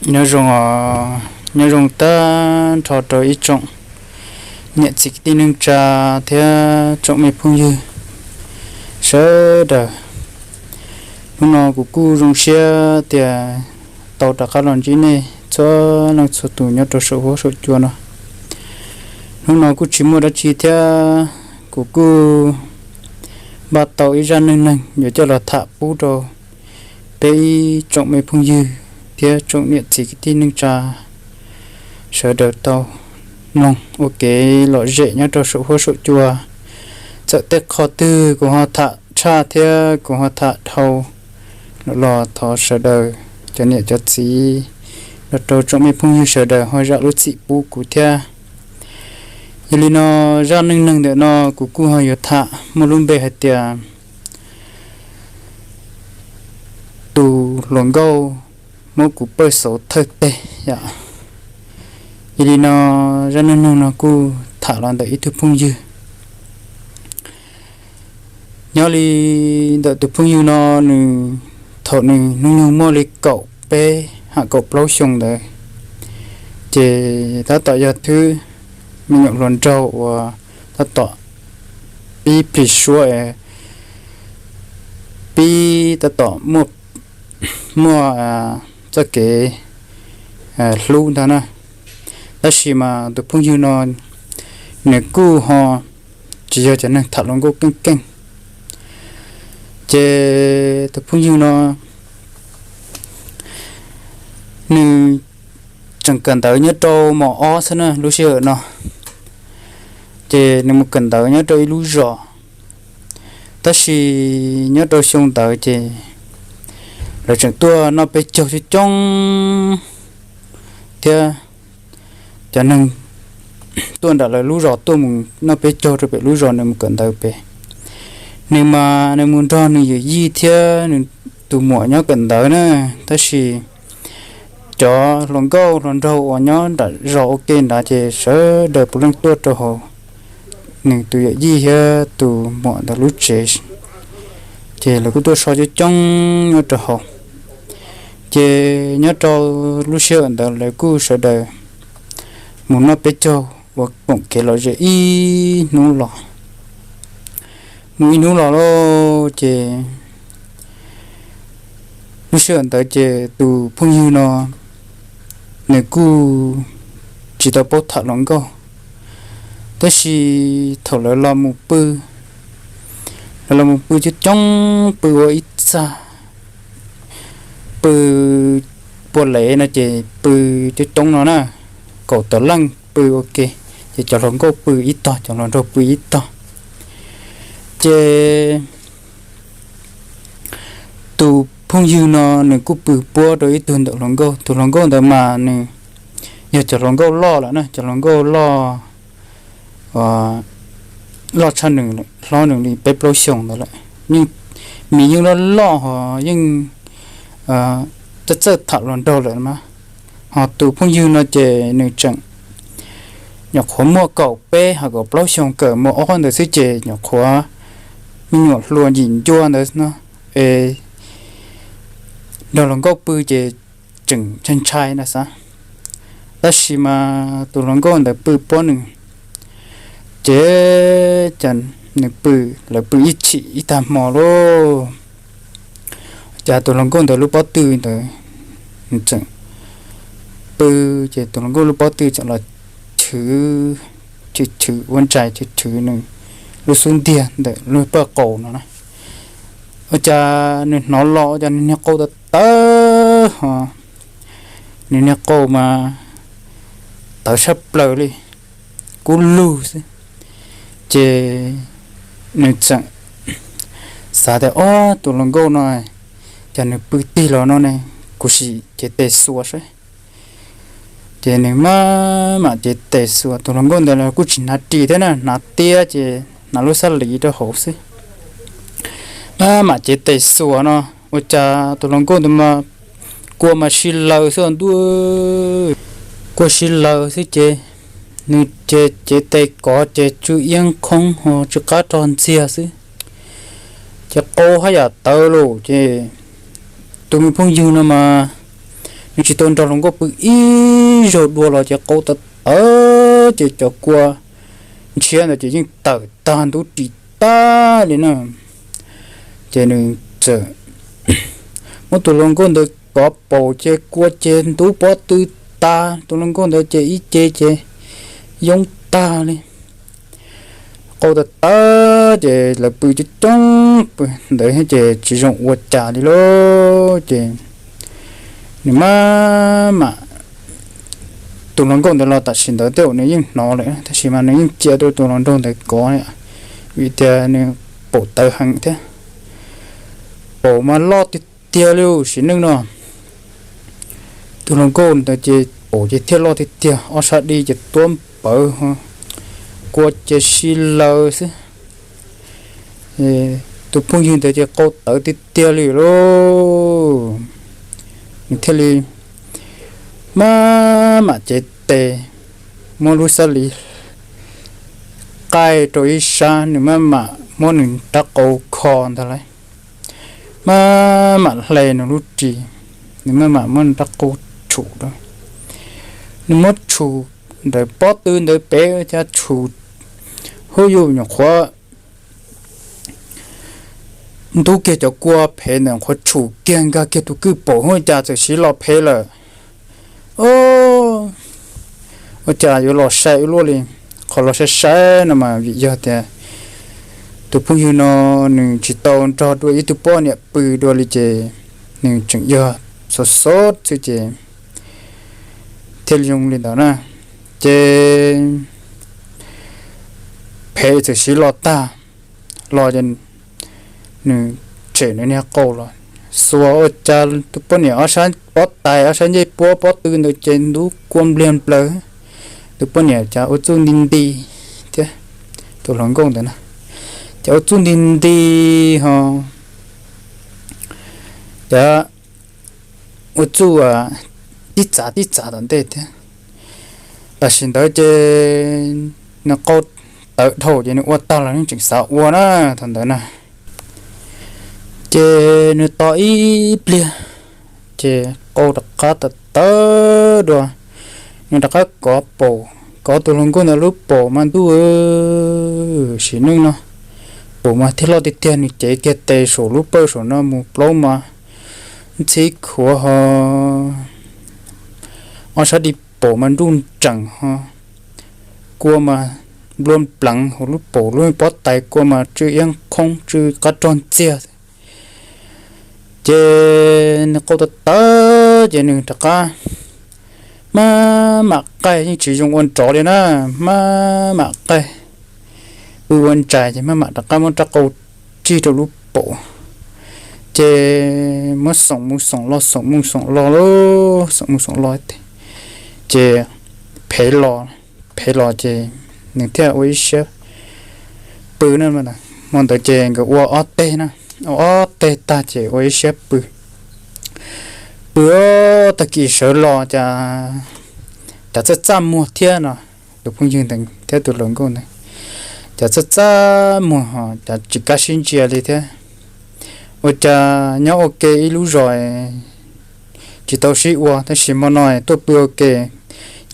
Nyob zoo, nyob zoo tag nrho rau ib tsoom niam txiv kwv tij neej tsa thiab tsoom me phooj ywg sawv daws. Hnub no kuv kuj zoo siab tias tau rov qab los ntsib nej txhua leej txhua tus nyob rau saum huab saum cua no. Hnub no kuj tsis muaj dab tsi thiab, kuv kuj npaj tau ib zaj neej neeg yuav coj los tham pub rau peb ib tsoom me phooj ywg thiab tsoom niam txiv kwv tij neej tsa sawv daws tau mloog ua kev lom zem nyob rau saum huab saum cua. Txawm tej qhov twg kuv ho tham tshaj thiab kuv ho tham dhau los thov sawv daws cov niam cov txiv los rau tsoom me phooj ywg sawv daws ho zam lub txim pub kuv thiab. Yog li no, zaj neej neeg ntawm no kuv kuj ho yuav tham muaj lub npe hais tias tus hluas nkauj muab kuv pawj xauv thawj teg yom. Yog li no, zaj neej neeg no kuj tham los ntawm ib tug phooj ywg. Nyob li ntawm tus phooj ywg no, nws thaum nws hnub nyoog muaj li kaum peb ham kaum plaub xyoo ntawd, ces tab tom yog thwb me nyuam hluas nraug uas tab tom pib plig suab, pib tab tom muaj txoj kev hlub ntag na. Tab sis mas tus phooj ywg no nws kuj ho tsis yog cov neeg tham hluas nkauj keej keej. Ces tus phooj ywg no nws tseem kawm ntawv nyob rau mos ob xwb na lub sij hawm no, ces nws mus kawm ntawv nyob rau ib lub zos. Tab sis nyob rau xyoo ntawd ces lawv tseem tuaj noj peb caug coob coob thiab. Cov neeg tuaj nram lawv lub zos tuaj mus noj peb caug rau pem lub zos nws mus kawm ntawv pem. Nws mas nws mus nrog nws yawm yij thiab nws tus muam nyob kawm ntawv na, tab sis cov hluas nkauj hluas nraug uas nyob nram zos ua ke nrad ces sawv daws puav leej tuaj rau hauv nws tus yawm yij thiab tus muam ntawd lub tsev, ces lawv kuj tuaj so coob coob nyob rau hauv. Ces nyob rau lub sij hawm ntawd lawv kuj sawv daws mus noj peb caug ua koom kev lom zem ib hnub los. Mus ib hnub los lauj, ces lub sij hawm ntawd ces tus phooj ywg no nws kuj tsis tau paub tham hluas nkauj, tab sis thaum lawv los mus pw, lawv los mus pw coob coob, pw ua ib txaj, pw pua lev no ces pw coob coob no na, kaum tawm leej pw ua ke, ces cov hluas nkauj pw ib tog, cov hluas nraug pw ib tog. Ces tus phooj ywg no nws kuj pw puab rau ib tug ntawm hluas nkauj. Tus hluas nkauj ntawd mas nws yog cov hluas nkauj loj lawm na, cov hluas nkauj loj, loj tshaj nws, hlob nws li peb plaub xyoos ntawd lawm. Yeej, mis yeej loj loj ho yeej txawj txawj tham hluas nraug lawm mas. Ho tus phooj ywg no ces nws tseem nyuam qhuav muaj kaum peb ho kaum plaub xyoos, kawm mos ob ntawd xwb ces nyuam qhuav me nyuam hluas ncim ncua ntawd no, es nrog hluas nkauj pw ces tseem ntshai ntshai na xav. Tab sis mas tus hluas nkauj ntawd pw puab nws, ces cas nws pw, lawv pw ib chim ib tag hmo lauj, cas tus hluas nkauj ntawd lub pob tw ntawd nws tseem pw, ces tus hluas nkauj lub pob tw tseem los chwv, chwv chwv ua ntsais, chwv chwv nws lub xub ntiag ntawm lub pawj qaus no na. Ua cas nws hnov los ua cas nws niag qau tawv tawv ho, nws niag qau mas tawv sab plaws li, kub lug xwb. Ces nws tseem xav tias, ob, tus hluas nkauj no cas nws pw tig los no ne, kuv sim cev tes xuas saib. Ces nws maj mam cev tes xuas, tus hluas nkauj ntawd los kuj tsis hnav ris thiab na, hnav tiab ces hnav lub xab lis rau hauv xwb. Maj mam cev tes xuas no, ua cas tus hluas nkauj ntawd mas kua mas sib laws xwb ntuj, kua sib laws xwb ces nws ces cev tes kov ces tsw iab qhoob ho tsw qab rog ntxiag xwb. Ces qau haj yam tawv lawm ces tus me phooj ywg no mas Nws tsis tau nrog hluas nkauj pw ib zaug dua los ces qau tawv tawv ces cov kua ntshiab ntawd ces yeej tawm tag ntub ris tag li na. Ces nws txawm muab tus hluas nkauj ntawd kov paum ces kua ces ntub pob tw tas, tus hluas nkauj ntawd ces ib ce ces yoob tag li. Qau tawv tawv ces lawv pw coob coob pw ntawd ces tsis zoo ua cas li lauj. Ces nws maj mam, tus hluas nkauj ntawd los tam sim ntawd tej zaum nws yeej hnov lawm tab sis mas nws yeej cia rau tus hluas nraug ntawd kov, vim tias nws paum tawv heev thiab. Paum mas loj tiag tiag li sim neej no. Tus hluas nkauj ntawd ces paum ces thiaj loj tiag tiag, ob sab di ces tuab npawv, kua ces si laws xwb. Tus phooj ywg ntawd ces qau tawv tiag tiag li lauj. Nws thiaj li maj mam cev tes, muab lub xab li qaij rau ib sab, nws maj mam muab nws rab qau kho ntag lauj. Maj mam hle nws lub ris, nws maj mam muab nws rab qau tshum rau. Nws muab tshum ntawm pob tw ntawd pem, cas tshum hub yuj nyuam qhuav ntub kiag cov kua phem ntawm qhuav tshum kiag nkag kiag tus kwj paum hub cas txawm siv los phem lawm. Ua cas yuav los sai ua luaj li? Qhov los sai sai no mas vim yog tias tus phooj ywg no nws tsis tau nrog dua ib tug poj niam pw dua li ces nws tseem yog xov xov xwb ces thiaj li zoo li ntawd na. Ces phem txawm siv los tag, los ces nws tshem nws niag qau los xuas ua cas tus poj niam ob sab pob tais ob sab ncej puab pob tw ntawd ces ntub kua npliag nplaws. Tus poj niam cas ua txuj nti nti thiab, tus hluas nkauj ntawd na, cas ua txuj nti nti ho cas ua txuj tib txav tib txav tom ntej thiab. Tam sim ntawd ces nws qau tawv dhau ces nws ua tag los nws tseem xav ua na thaum ntawd na. Ces nws tos ib pliag, ces qau rov qab tawv tawv dua, nws rov qab kov paum, kov tus hluas nkauj ntawd lub paum mas ntuj, sim neej no paum mas thiaj loj tiag tiag, nws cev kiag tes saum lub pawj saum no mus plaub mas ntxhib khuav ho, ob sab di paum mas nruj nreem ho, kua mas nplua npleev hauv lub paum, lub pob tais kua mas tsw iab qhoob tsw qab rog ntxiag. Ces nws qau tawv tawv ces nws rov qab maj mam qaij, yeej tsis zoo ua nrov li na, maj mam qaij, pw ua ntsais ces maj mam rov qab muab rab qau tsig rau lub paum, ces muab xoom mus xoom los xoom mus xoom los lauj, xoom mus xoom los, ces phem los, phem los ces nws thiaj ua ib siab pw na. Hmo ntawd ces nkawd ua ob teg na, ua ob teg tag ces ua ib siab pw. Pw tag kis sawv los cas, cas txaj txaj muag thiab no, tus phooj ywg ntawd thiab tus hluas nkauj ntawd, cas txaj txaj muag ho cas tsis kav sib ntsia li thiab. Ua cas nyob ua ke ib lub zos tsis tau sib ua, tab sis hmo no tuaj pw ua ke,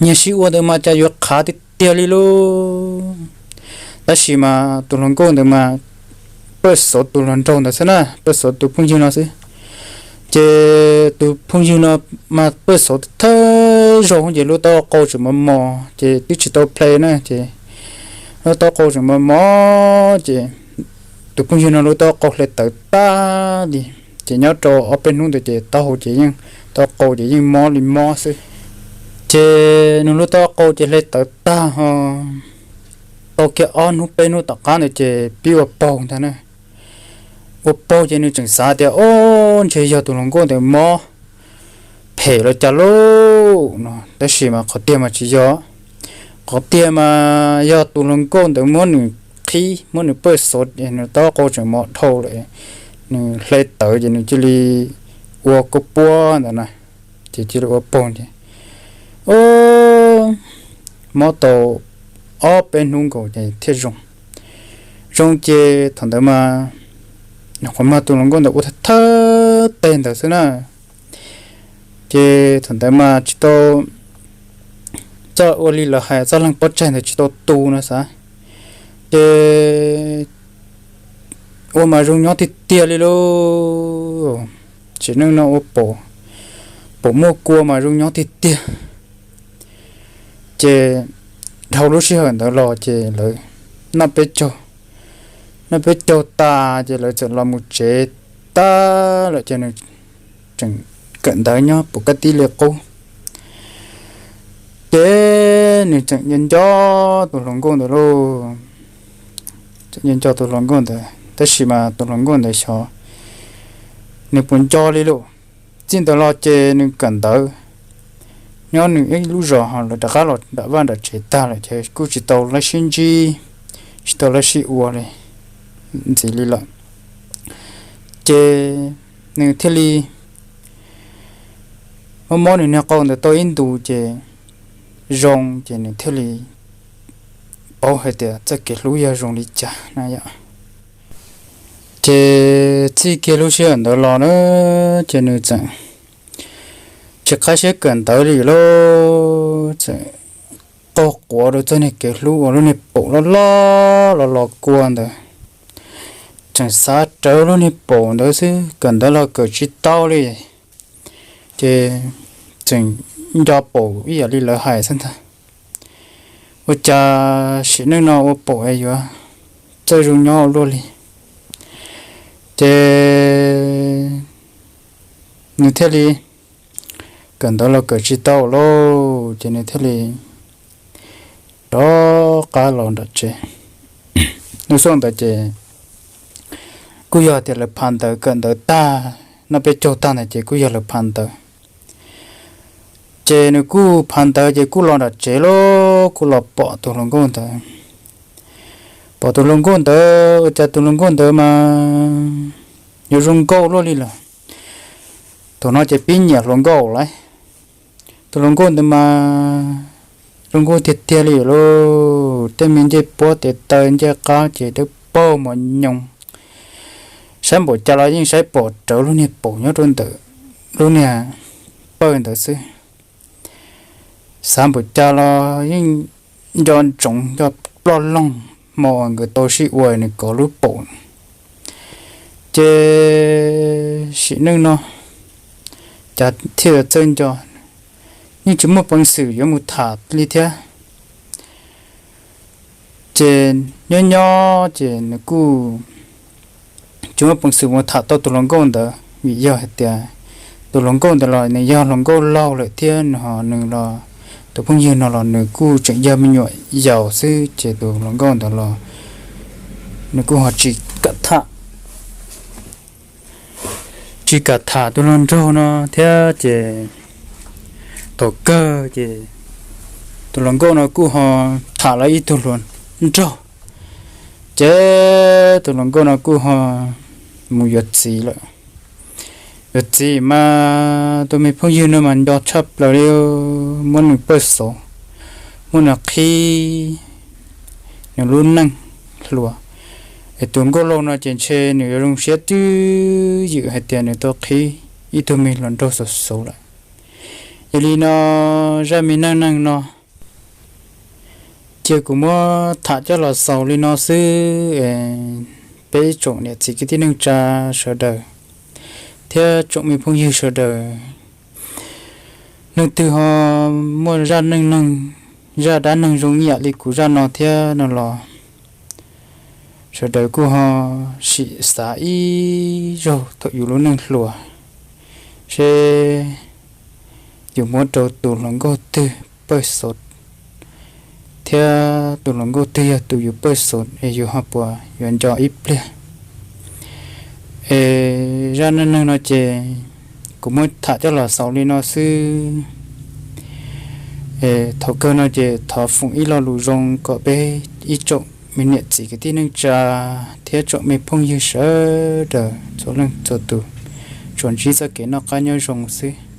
nyiag sib ua ntawd mas cas yuav qhav tiag tiag li lauj. Tab sis mas tus hluas nkauj ntawd mas paj xov tus hluas nraug ntawd xwb na, paj xov tus phooj ywg no xwb. Ces tus phooj ywg no mas paj xov thawj zaug ces lub taub hau qau tseem mos mos ces twb tsis tau ple na, ces lub taub hau qau tseem mos mos ces tus phooj ywg no lub taub hau qau hle tawv tag li. Ces nyob rau ob peb hnub ntawd ces taub hau ces yeej, taub hau qau ces yeej mob li mob xwb. Ces nws lub taub hau qau ces hle tawv tag ho, tau kiag ob hnub peb hnub tom qab ntawd ces pib ua paug ntag na. Ua paug ces nws tseem xav tias, o, ntshe yog tus hluas nkauj ntawd mob phem los cas lauj no, tab sis mas qhov tiag mas tsis yog. Qhov tiag mas yog tus hluas nkauj ntawd muab nws qhib, muab nws paj xov es nws taub hau qau tseem mos dhau lawm, nws hle tawv ces nws cia li ua kua puab ntawd na, ces cia li ua paug ces, o, mob tau ob peb hnub nkaus ces thiaj zoo. Zoo ces thaum ntawd mas nyuam qhuav mag tus hluas nkauj ntawd ua thawj thawj teg ntawd xwb na. Ces thaum ntawd mas tsis tau, txoj ua li lawv hais txoj leeg pob tsaig ntawd tsis tau tu no xav, ces ua mas zoo nyob tiag tiag li lauj. Tsim neej no ua pom, pom muaj kua mas zoo nyob tiag tiag. Ces dhau lub sij hawm ntawd los ces lawv noj peb caug, noj peb caug tas ces lawv txawm los mus tsev tag lawm ces nws tseem kawm ntawv nyob puv kab tib li qub. Ces nws tseem nco nco tus hluas nkauj ntawd lauj, tseem nco nco tus hluas nkauj ntawd, tab sis mas tus hluas nkauj ntawd xyov nws puas nco li lauj. Txij ntawd los ces nws kawm ntawv nyob nws ib lub zos, lawv rov qab los nram vaj nram tsev tag lawm ces kuj tsis tau lab sib ntsib, tsis tau lab sib ua li ntxiv li lawm. Ces nws thiaj li mob mob nws niag qau ntawd tau ib ntus ces zoo, ces nws thiaj li paub hais tias txoj kev hlub yog zoo li cas na yom. Ces txij kiag lub sij hawm ntawd los na, ces nws txawm tsis qab siab kawm ntawv li lauj, txawm qaug quav rau txoj niag kev hlub uas lub niag paum loj loj los los kua ntawd. Tseem xav rawv lub niag paum ntawd xwb, kawm ntawv los kawm tsis tau li. Ces tseem nco paum ib yam li lawv hais xwb ntag. Ua cas sim neej no ua paum es yuav txawj zoo nyob ua luaj li. Ces nws thiaj li kawm ntawv los kawm tsis tau lauj, ces nws thiaj li rov qab los nram tsev. Hnub xuaj ntawd ces kuj yog tias lawv phav ntawv, kawm ntawv tag, noj peb caug tag ntawd ces kuj yog lawv phav ntawv. Ces nws kuj phav ntawv ces kuj los nram tsev lauj, kuj los pom tus hluas nkauj ntawd. Pom tus hluas nkauj ntawd, ua cas tus hluas nkauj ntawd mas yuav zoo nkauj luaj li lawm. Thaum no ces pib nyiam hluas nkauj lawm. Tus hluas nkauj ntawd mas zoo nkauj tiag tiag li lauj, tej me ncej puab tes taw ncej qab ces dawb paug mos nyoos. Saib npaum cas los yeej saib pom rawv lub niag paum nyob rau ntawm lub niag pawg ntawd xwb. Xav npaum cas los yeej nco ntsoov nco ploj loog hmo uas nkawd tau sib ua nws kov lub paum. Ces sim neej no cas thiaj txawj nco, yeej tsis muaj peev xwm yuav mus tham li thiab. Ces nyob nyob ces nws kuj tsis muaj peev xwm mus tham tau tus hluas nkauj ntawd vim yog hais tias tus hluas nkauj ntawd los nws yog hluas nkauj laug lawm thiab nws ho nws los, tus phooj ywg no los nws kuj tseem yog me nyuam yaus xwb ces tus hluas nkauj ntawd los nws kuj ho tsis kam tham, tsis kam tham tus hluas nraug no thiab ces thaum kawg ces tus hluas nkauj no kuj ho tham lawv ib tug hluas nraug. Ces tus hluas nkauj no kuj ho mus yuav txiv lawm. Yuav txiv mas tus me phooj ywg no mas nco tshaj plaws li, muab nws pawj xauv, muab nws qhib nws lub neej hluas. Es tus nkauj laug no ces ntshe nws yuav zoo siab twj ywm hais tias nws tau qhib ib tug me hluas nraug xauv xauv lawm. Yog li no zaj me neej neeg no cia kuv muab tham coj los xaus li no xwb. Peb tsoom niam txiv kwv tij neej tsa sawv daws thiab tsoom me phooj ywg sawv daws, leej twg ho muaj zaj neej neeg, zaj dab neeg zoo ib yam li kuv zaj no thiab no los sawv daws kuj ho sim xav ib zaug thaum yus lub neej hluas seb yus muab rau tus hluas nkauj twg pawj xauv thiab tus hluas nkauj twg yog tus yus pawj xauv es yus ho puas yuav nco ib pliag. Es zaj neej neeg no ces kuv muab tham coj los xaus li no xwb. Thaum kawg no ces thov foom ib lo lus zoo kom peb ib tsoom me niam txiv kwv tij neej tsa thiab tsoom me phooj ywg sawv daws txhua leej txhua tus tsuas ntsib txoj kev noj qab nyob zoo xwb.